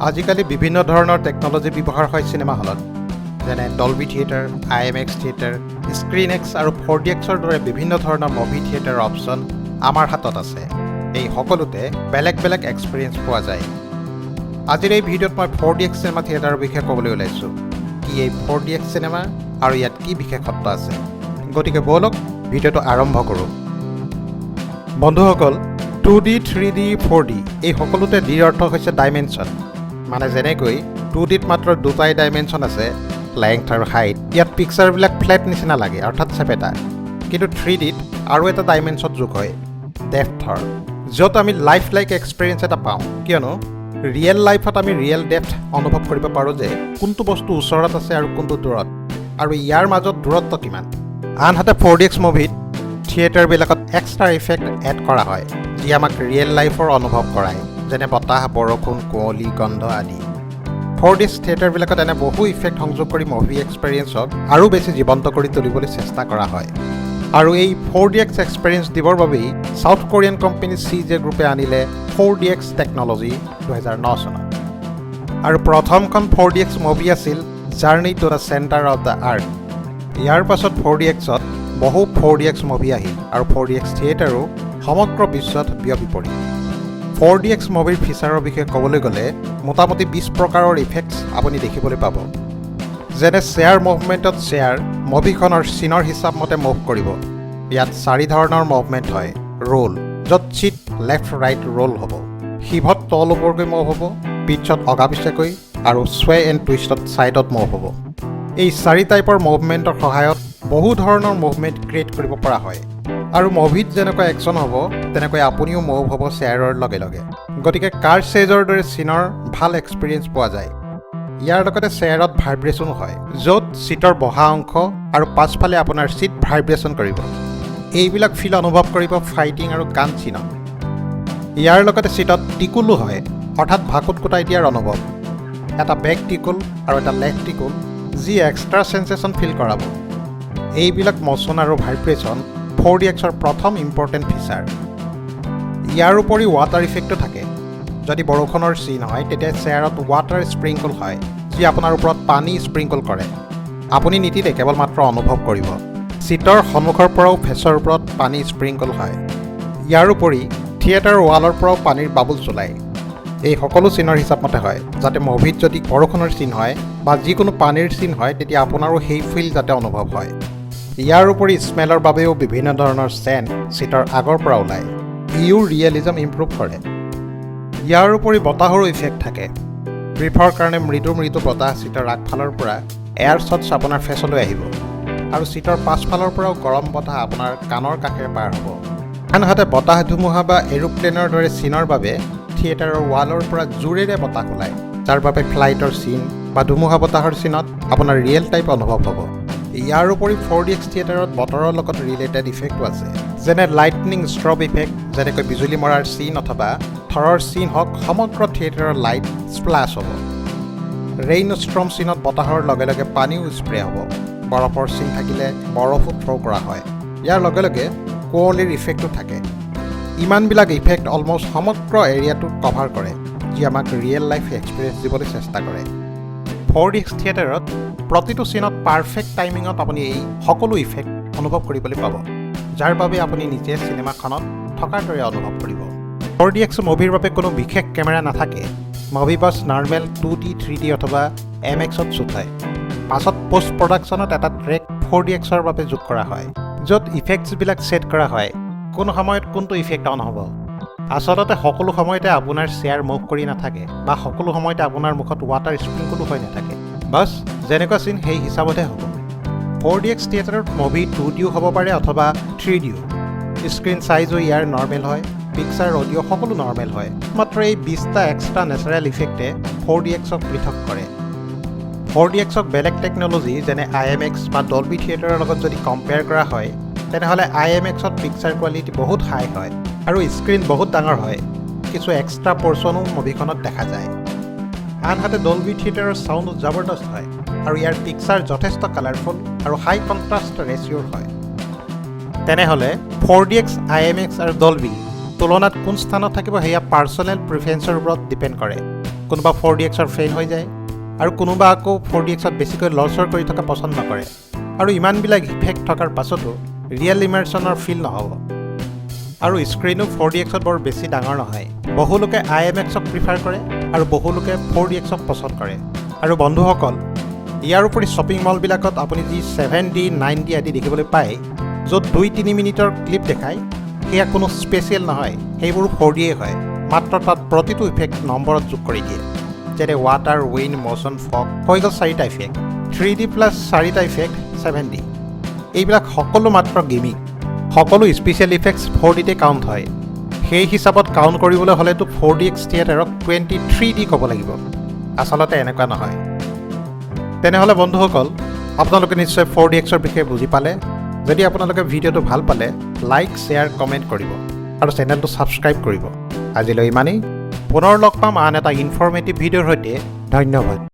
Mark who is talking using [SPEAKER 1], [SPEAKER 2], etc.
[SPEAKER 1] আজিকালি বিভিন্ন ধৰণৰ টেকন'লজি ব্যৱহাৰ হয় চিনেমা হলত, যেনে Dolby theatre, IMAX theatre, screen x আৰু 4DXৰ দৰে বিভিন্ন ধৰণৰ মুভি থিয়েটাৰ অপশ্যন আমাৰ হাতত আছে। এই সকলোতে বেলেগ বেলেগ এক্সপিৰিয়েঞ্চ পোৱা যায়। আজিৰ এই ভিডিঅ'ত মই 4DX cinema থিয়েটাৰৰ বিষয়ে ক'বলৈ ওলাইছোঁ। কি এই 4DX cinema আৰু ইয়াত কি বিশেষত্ব আছে? গতিকে ব'লক, ভিডিঅ'টো আৰম্ভ কৰোঁ। বন্ধুসকল, 2D, 3D, 4D, এই সকলোতে ডিৰ অৰ্থ হৈছে ডাইমেনশ্যন। মানে যেনেকৈ 2ডিত মাত্ৰ দুটাই ডাইমেনশ্যন আছে, লেংথ আৰু হাইট, ইয়াত পিকচাৰবিলাক ফ্লেট নিচিনা লাগে, অৰ্থাৎ চেপেটা। কিন্তু 3ডিত আৰু এটা ডাইমেনশ্যন যোগ হয়, ডেফথৰ, য'ত আমি লাইফ লাইক এক্সপিৰিয়েঞ্চ এটা পাওঁ। কিয়নো ৰিয়েল লাইফত আমি ৰিয়েল ডেফথ অনুভৱ কৰিব পাৰোঁ যে কোনটো বস্তু ওচৰত আছে আৰু কোনটো দূৰত আৰু ইয়াৰ মাজত দূৰত্ব কিমান। আনহাতে 4DX মুভিত থিয়েটাৰবিলাকত এক্সট্ৰা ইফেক্ট এড কৰা হয়, যি আমাক ৰিয়েল লাইফৰ অনুভৱ কৰায়, যেনে বতাহ, বৰষুণ, কুঁৱলী, গন্ধ আদি। 4DX থিয়েটাৰবিলাকত এনে বহু ইফেক্ট সংযোগ কৰি মুভি এক্সপেৰিয়েঞ্চক আৰু বেছি জীৱন্ত কৰি তুলিবলৈ চেষ্টা কৰা হয়। আৰু এই 4DX experience দিবৰ বাবেই south Korean company C J গ্ৰুপে আনিলে 4DX technology 2009 চনত। আৰু প্ৰথমখন 4DX movie আছিল Journey to the Center of the Earth। ইয়াৰ পাছত 4DXত বহু 4DX movie আহিল আৰু 4DX থিয়েটাৰো সমগ্ৰ বিশ্বত বিয়পি পৰিল। 4DX মুভিৰ ফিচাৰৰ বিষয়ে ক'বলৈ গ'লে মোটামুটি 20 প্ৰকাৰৰ ইফেক্টছ আপুনি দেখিবলৈ পাব। যেনে চেয়াৰ মুভমেণ্টত চেয়াৰ মুভিখনৰ চিনৰ হিচাপ মতে মুভ কৰিব। ইয়াত চাৰি ধৰণৰ মুভমেণ্ট হয়। ৰোল, য'ত চিট লেফ্ট ৰাইট ৰোল হ'ব, হিভত তল ওপৰকৈ মুভ হ'ব, পিচত অগা পিছাকৈ আৰু চুৱে এণ্ড টুইষ্টত ছাইডত মুভ হ'ব। এই চাৰি টাইপৰ মুভমেণ্টৰ সহায়ত বহু ধৰণৰ মুভমেণ্ট ক্ৰিয়েট কৰিব পৰা হয়। আৰু মুভিত যেনেকুৱা একশ্যন হ'ব, তেনেকৈ আপুনিও মুভ হ'ব চেয়াৰৰ লগে লগে। গতিকে কাৰ চেজৰ দৰে চিনৰ ভাল এক্সপিৰিয়েঞ্চ পোৱা যায়। ইয়াৰ লগতে চেয়াৰত ভাইব্ৰেশ্যনো হয়, য'ত ছিটৰ বহা অংশ আৰু পাছফালে আপোনাৰ ছিট ভাইব্ৰেশ্যন কৰিব। এইবিলাক ফিল অনুভৱ কৰিব ফাইটিং আৰু গান চিনত। ইয়াৰ লগতে ছিটত টিকুলো হয়, অৰ্থাৎ ভাকুত কুটাই দিয়াৰ অনুভৱ। এটা বেক টিকুল আৰু এটা লেগ টিকুল, যি এক্সট্ৰা চেনচেশ্যন ফিল কৰাব। এইবিলাক ম'চন আৰু ভাইব্ৰেশ্যন 4DXৰ প্ৰথম ইম্পৰ্টেণ্ট ফিচাৰ। ইয়াৰ উপৰি ৱাটাৰ ইফেক্টো থাকে। যদি বৰষুণৰ চিন হয়, তেতিয়া চেয়াৰত ৱাটাৰ স্প্ৰিংকল হয়, যি আপোনাৰ ওপৰত পানী স্প্ৰিংকল কৰে। আপুনি নিতিতে, কেৱল মাত্ৰ অনুভৱ কৰিব। ছিটৰ সন্মুখৰ পৰাও ফেচৰ ওপৰত পানী স্প্ৰিংকল হয়। ইয়াৰ উপৰি থিয়েটাৰ ৱালৰ পৰাও পানীৰ বাবুলছ ওলায়। এই সকলো চিনৰ হিচাপমতে হয়, যাতে মুভিত যদি বৰষুণৰ চিন হয় বা যিকোনো পানীৰ চিন হয়, তেতিয়া আপোনাৰো সেই ফিল যাতে অনুভৱ হয়। ইয়াৰ উপৰি স্মেলৰ বাবেও বিভিন্ন ধৰণৰ চেণ্ট ছিটৰ আগৰ পৰা ওলায়। ইও ৰিয়েলিজম ইম্প্ৰুভ কৰে। ইয়াৰ উপৰি বতাহৰো ইফেক্ট থাকে। ব্ৰিফৰ কাৰণে মৃদু মৃদু বতাহ ছিটৰ আগফালৰ পৰা এয়াৰ শ্বটছ আপোনাৰ ফেচলৈ আহিব আৰু ছিটৰ পাছফালৰ পৰাও গৰম বতাহ আপোনাৰ কাণৰ কাষেৰে পাৰ হ'ব। আনহাতে বতাহ ধুমুহা বা এৰোপ্লেনৰ দৰে চিনৰ বাবে থিয়েটাৰৰ ৱালৰ পৰা জোৰেৰে বতাহ ওলায়, যাৰ বাবে ফ্লাইটৰ চিন বা ধুমুহা বতাহৰ চিনত আপোনাৰ ৰিয়েল টাইপ অনুভৱ হ'ব। ইয়াৰ উপৰি 4DX থিয়েটাৰত বতৰৰ লগত ৰিলেটেড ইফেক্টো আছে, যেনে লাইটনিং ষ্ট্ৰব ইফেক্ট। যেনেকৈ বিজুলী মৰাৰ চিন অথবা থৰৰ চিন হওক, সমগ্ৰ থিয়েটাৰৰ লাইট স্প্লাছ হ'ব। ৰেইন ষ্ট্ৰম চিনত বতাহৰ লগে লগে পানীও স্প্ৰে হ'ব। বৰফৰ চিন থাকিলে বৰফো থ্ৰ' কৰা হয়। ইয়াৰ লগে লগে কুঁৱলীৰ ইফেক্টো থাকে। ইমানবিলাক ইফেক্ট অলমষ্ট সমগ্ৰ এৰিয়াটো কভাৰ কৰে, যি আমাক ৰিয়েল লাইফ এক্সপিৰিয়েঞ্চ দিবলৈ চেষ্টা কৰে। 4DX থিয়েটাৰত প্ৰতিটো চিনত পাৰফেক্ট টাইমিঙত আপুনি এই সকলো ইফেক্ট অনুভৱ কৰিবলৈ পাব, যাৰ বাবে আপুনি নিজে চিনেমাখনত থকাৰ দৰে অনুভৱ কৰিব। 4DX মুভিৰ বাবে কোনো বিশেষ কেমেৰা নাথাকে। Movie bus normal 2D, 3D অথবা এম এক্সত শ্বুট হয়। পাছত পষ্ট প্ৰডাকশ্যনত এটা ট্ৰেক 4DXৰ বাবে যোগ কৰা হয়, য'ত ইফেক্টছবিলাক ছেট কৰা হয়, কোন সময়ত কোনটো ইফেক্ট অন হ'ব। আচলতে সকলো সময়তে আপোনাৰ চেয়াৰ মুভ কৰি নাথাকে বা সকলো সময়তে আপোনাৰ মুখত ৱাটাৰ স্প্ৰিংকলো হৈ নাথাকে। বাছ, যেনেকুৱা চিন সেই হিচাপতহে হ'ব। 4DX থিয়েটাৰত মুভি 2ডিও হ'ব পাৰে অথবা 3ডিও। স্ক্ৰীণ চাইজো ইয়াৰ নৰ্মেল হয়, পিকচাৰ, অডিঅ' সকলো নৰ্মেল হয়। মাত্ৰ এই 20টা এক্সট্ৰা নেচাৰেল ইফেক্টে 4DXক পৃথক কৰে। 4DXক বেলেগ টেকন'লজি যেনে IMAX বা ডলবি থিয়েটাৰৰ লগত যদি কম্পেয়াৰ কৰা হয়, তেনেহ'লে IMAXত পিকচাৰ কোৱালিটি বহুত হাই হয় আৰু স্ক্ৰীণ বহুত ডাঙৰ হয়। কিছু এক্সট্ৰা পৰ্চনো মুভিখনত দেখা যায়। আনহাতে ডলবি থিয়েটাৰৰ চাউণ্ড জবৰদস্ত হয় আৰু ইয়াৰ পিকচাৰ যথেষ্ট কালাৰফুল আৰু হাই কণ্ট্ৰাষ্ট ৰেচিঅ'ৰ হয়। তেনেহ'লে 4DX, IMAX আৰু ডলবি তুলনাত কোন স্থানত থাকিব, সেয়া পাৰ্চনেল প্ৰিফাৰেঞ্চৰ ওপৰত ডিপেণ্ড কৰে। কোনোবা 4ডিএক্সৰ ফেন হৈ যায় আৰু কোনোবা আকৌ 4ডিএক্সত বেছিকৈ লৰচৰ কৰি থকা পচন্দ নকৰে। আৰু ইমানবিলাক ইফেক্ট থকাৰ পাছতো ৰিয়েল ইমাৰ্চনৰ ফিল নহ'ব। আৰু স্ক্ৰীণো 4ডিএক্সত বৰ বেছি ডাঙৰ নহয়। বহু লোকে আইএমেক্সক প্ৰিফাৰ কৰে আৰু বহু লোকে 4ডিএক্সক পচন্দ কৰে। আৰু বন্ধুসকল, ইয়াৰ উপৰি শ্বপিং মলবিলাকত আপুনি যি 7ডি, 9ডি আদি দেখিবলৈ পায়, য'ত 2-3 মিনিটৰ ক্লিপ দেখায়, সেয়া কোনো স্পেচিয়েল নহয়। সেইবোৰ 4ডিয়ে হয়, মাত্ৰ তাত প্ৰতিটো ইফেক্ট নম্বৰত যোগ কৰি দিয়ে, যেনে ৱাটাৰ, উইণ্ড, ম'চন, ফগ। হৈ গ'ল চাৰিটা ইফেক্ট। 3ডি প্লাছ চাৰিটা ইফেক্ট, 7ডি। এইবিলাক সকলো মাত্ৰ গিমিক। সকলো স্পেচিয়েল ইফেক্টছ 4ডিতে কাউণ্ট হয়। সেই হিচাপত কাউণ্ট কৰিবলৈ হ'লেতো 4ডিএক্স থিয়েটাৰক 23ডি ক'ব লাগিব। আচলতে এনেকুৱা নহয়। তেনেহ'লে বন্ধুসকল, আপোনালোকে নিশ্চয় 4ডিএক্সৰ বিষয়ে বুজি পালে। যদি আপোনালোকে ভিডিঅ'টো ভাল পালে, লাইক, শ্বেয়াৰ, কমেণ্ট কৰিব আৰু চেনেলটো ছাবস্ক্ৰাইব কৰিব। আজিলৈ ইমানেই। পুনৰ লগ পাম আন এটা ইনফৰ্মেটিভ ভিডিঅ'ৰ সৈতে। ধন্যবাদ।